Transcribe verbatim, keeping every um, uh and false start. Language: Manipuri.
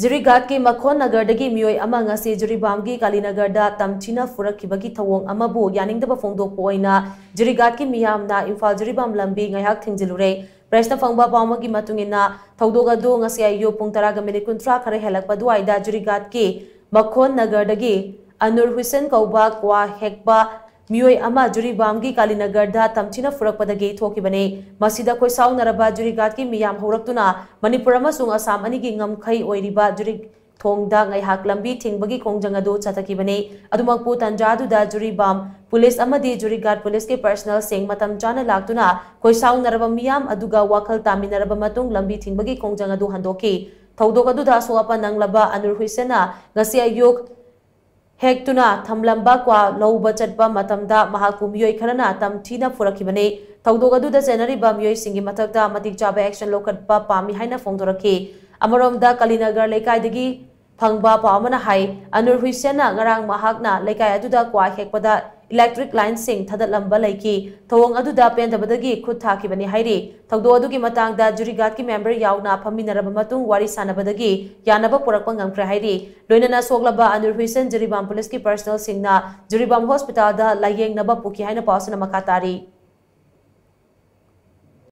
ꯖꯤꯔꯤꯒꯥꯠꯀꯤ ꯃꯈꯣꯟ ꯅꯒꯔꯗꯒꯤ ꯃꯤꯑꯣꯏ ꯑꯃ ꯉꯁꯤ ꯖꯤꯔꯤꯕꯥꯝꯒꯤ ꯀꯥꯂꯤꯅꯒꯔꯗ ꯇꯝꯊꯤꯅ ꯐꯨꯔꯛꯈꯤꯕꯒꯤ ꯊꯧꯑꯣꯡ ꯑꯃꯕꯨ ꯌꯥꯅꯤꯡꯗꯕ ꯐꯣꯡꯗꯣꯛꯄ ꯑꯣꯏꯅ ꯖꯤꯔꯤꯒꯥꯠꯀꯤ ꯃꯤꯌꯥꯝꯅ ꯏꯝꯐꯥꯜ ꯖꯤꯔꯤꯕꯥꯝ ꯂꯝꯕꯤ ꯉꯥꯏꯍꯥꯛ ꯊꯤꯡꯖꯤꯜꯂꯨꯔꯦ꯫ ꯄ꯭ꯔꯦꯁꯅ ꯐꯪꯕ ꯄꯥꯎ ꯑꯃꯒꯤ ꯃꯇꯨꯡ ꯏꯟꯅ, ꯊꯧꯗꯣꯛ ꯑꯗꯨ ꯉꯁꯤ ꯑꯌꯨꯛ ꯄꯨꯡ ꯇꯔꯥꯒ ꯃꯤꯅꯤꯠ ꯀꯨꯟꯊ꯭ꯔꯥ ꯈꯔ ꯍꯦꯜꯂꯛꯄ ꯑꯗꯨꯋꯥꯏꯗ ꯖꯤꯔꯤꯒꯥꯠꯀꯤ ꯃꯈꯣꯟ ꯅꯒꯔꯗꯒꯤ ꯑꯅꯨꯔ ꯍꯨꯏꯁꯦꯟ ꯀꯧꯕ ꯀ꯭ꯋꯥ ꯍꯦꯛꯄ ꯃꯤꯑꯣꯏ ꯑꯃ ꯖꯨꯔꯤꯕꯥꯝꯒꯤ ꯀꯥꯂꯤꯅꯒꯔꯗ ꯇꯝꯊꯤꯅ ꯐꯨꯔꯛꯄꯗꯒꯤ ꯊꯣꯛꯈꯤꯕꯅꯤ꯫ ꯃꯁꯤꯗ ꯈꯣꯏꯁꯥꯎꯅꯔꯕ ꯖꯨꯔꯤꯒꯥꯠꯀꯤ ꯃꯤꯌꯥꯝ ꯍꯧꯔꯛꯇꯨꯅ ꯃꯅꯤꯄꯨꯔ ꯑꯃꯁꯨꯡ ꯑꯁꯥꯝ ꯑꯅꯤꯒꯤ ꯉꯝꯈꯩ ꯑꯣꯏꯔꯤꯕ ꯖꯨꯔꯤ ꯊꯣꯡꯗ ꯉꯥꯏꯍꯥꯛ ꯂꯝꯕꯤ ꯊꯤꯡꯕꯒꯤ ꯈꯣꯡꯖꯪ ꯑꯗꯨ ꯆꯠꯊꯈꯤꯕꯅꯤ꯫ ꯑꯗꯨꯃꯛꯄꯨ ꯇꯟꯖꯥꯗꯨꯗ ꯖꯨꯔꯤꯕꯥꯝ ꯄꯨꯂꯤꯁ ꯑꯃꯗꯤ ꯖꯨꯔꯤꯒꯥꯠ ꯄꯨꯂꯤꯁꯀꯤ ꯄꯔꯁꯅꯦꯜꯁꯤꯡ ꯃꯇꯝ ꯆꯥꯅ ꯂꯥꯛꯇꯨꯅ ꯈꯣꯏꯁꯥꯎꯅꯔꯕ ꯃꯤꯌꯥꯝ ꯑꯗꯨꯒ ꯋꯥꯈꯜ ꯇꯥꯃꯤꯟꯅꯔꯕ ꯃꯇꯨꯡ ꯂꯝꯕꯤ ꯊꯤꯡꯕꯒꯤ ꯈꯣꯡꯖꯪ ꯑꯗꯨ ꯍꯟꯗꯣꯛꯈꯤ꯫ ꯊꯧꯗꯣꯛ ꯑꯗꯨꯗ ꯑꯁꯣꯛ ꯑꯄꯟ ꯅꯪꯂꯕ ꯑꯅꯨꯔ ꯍꯨꯏꯁꯦꯟꯅ ꯉꯁꯤ ꯑꯌꯨꯛ ꯍꯦꯛꯇꯨꯅ ꯊꯝꯂꯝꯕ ꯀ꯭ꯋꯥ ꯂꯧꯕ ꯆꯠꯄ ꯃꯇꯝꯗ ꯃꯍꯥꯛꯄꯨ ꯃꯤꯑꯣꯏ ꯈꯔꯅ ꯇꯝꯊꯤꯅ ꯐꯨꯔꯛꯈꯤꯕꯅꯤ꯫ ꯊꯧꯗꯣꯛ ꯑꯗꯨꯗ ꯆꯦꯟꯅꯔꯤꯕ ꯃꯤꯑꯣꯏꯁꯤꯡꯒꯤ ꯃꯊꯛꯇ ꯃꯇꯤꯛ ꯆꯥꯕ action ꯂꯧꯈꯠꯄ ꯄꯥꯝꯃꯤ ꯍꯥꯏꯅ ꯐꯣꯡꯗꯣꯔꯛꯈꯤ꯫ ꯑꯃꯔꯣꯝꯗ ꯀꯂꯤꯅꯒꯔ ꯂꯩꯀꯥꯏꯗꯒꯤ ꯐꯪꯕ ꯄꯥꯎ ꯑꯃꯅ ꯍꯥꯏ, ꯑꯅꯨꯔ ꯍꯨꯏꯁꯦꯟꯅ ꯉꯔꯥꯡ ꯃꯍꯥꯛꯅ ꯂꯩꯀꯥꯏ ꯑꯗꯨꯗ ꯀ꯭ꯋꯥ ꯍꯦꯛꯄꯗ electric lineꯁꯤꯡ ꯊꯥꯗꯠꯂꯝꯕ ꯂꯩꯈꯤ꯫ ꯊꯧꯑꯣꯡ ꯑꯗꯨꯗ ꯄꯦꯟꯗꯕꯗꯒꯤ ꯈꯨꯠ ꯊꯥꯈꯤꯕꯅꯤ ꯍꯥꯏꯔꯤ꯫ ꯊꯧꯗꯣꯛ ꯑꯗꯨꯒꯤ ꯃꯇꯥꯡꯗ ꯖꯨꯔꯤꯒꯥꯠꯀꯤ ꯃꯦꯝꯕꯔ ꯌꯥꯎꯅ ꯐꯝꯃꯤꯟꯅꯔꯕ ꯃꯇꯨꯡ ꯋꯥꯔꯤ ꯁꯥꯟꯅꯕꯗꯒꯤ ꯌꯥꯅꯕ ꯄꯨꯔꯛꯄ ꯉꯝꯈ꯭ꯔꯦ ꯍꯥꯏꯔꯤ꯫ ꯂꯣꯏꯅꯅ ꯁꯣꯛꯂꯕ ꯑꯅꯨꯔ ꯍꯨꯏꯁꯦꯟ ꯖꯤꯔꯤꯕꯥꯝ ꯄꯨꯂꯤꯁꯀꯤ ꯄꯔꯁꯅꯦꯜꯁꯤꯡꯅ ꯖꯤꯔꯤꯕꯥꯝ ꯍꯣꯁꯄꯤꯇꯥꯜꯗ ꯂꯥꯌꯦꯡꯅꯕ ꯄꯨꯈꯤ ꯍꯥꯏꯅ ꯄꯥꯎꯁꯤꯅ ꯃꯈꯥ ꯇꯥꯔꯤ꯫